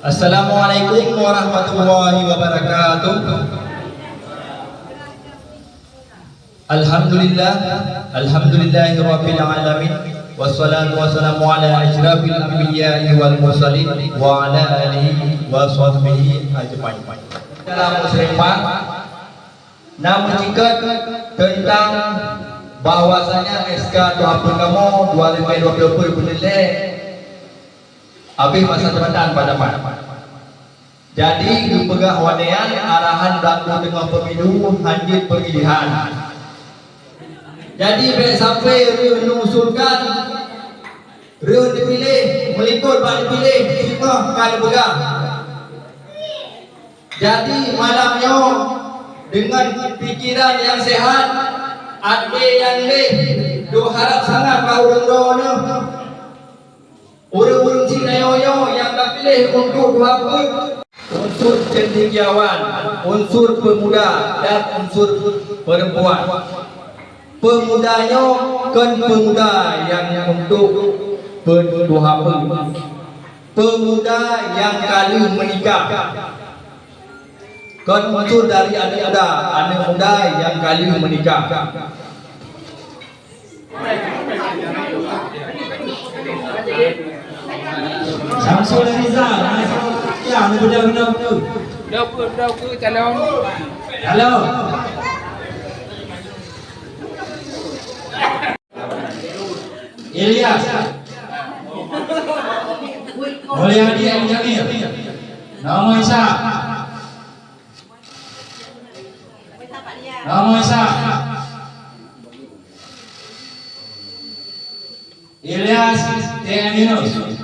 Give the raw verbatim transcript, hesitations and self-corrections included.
Assalamualaikum warahmatullahi wabarakatuh. Alhamdulillah, alhamdulillahirabbil alamin. Wassalatu wassalamu ala asyrafil anbiya'i wal mursalin wa ala alihi wa sahbihi ajmain. Dalam muslimah, na meucikot teuntang bahwasanya S K Tuha Peuet kamoe dua ribu dua puluh peuet beuneuh lé habéh masa jabatan padam. Jadi geupeugah watée nyan arahan bak teungoh pemilu hanjeuet peumilihan. Jadi bék sampai reueh neuusulkan, reueh neupiléh, meulikot bak neupiléh, singoh ka neupeugah. Jadi malam nyoe deungon pikiran nyang sehat, até nyang leh, deuh harab sangat bak ureuëng droeneueh. Ureuëng-ureuëng sinayoe nyang tapiléh untuk Tuha Peuet, unsur cendekiawan, unsur peumuda dan unsur perempuan. Peumuda nyoe kon peumuda nyang untuk Tuha Peuet. Peumuda nyang ka lheueh meunikah. Kon unsur dari aneuk muda, aneuk muda nyang ka lheueh meunikah. Samsul Rizal, ya, anda benar-benar betul. Dah ke, dah ke calon. Calon. Ilyas. Mulyadi Al Jamil. Nomor Isa. Nomor Isa. Ilyas T M Yunus.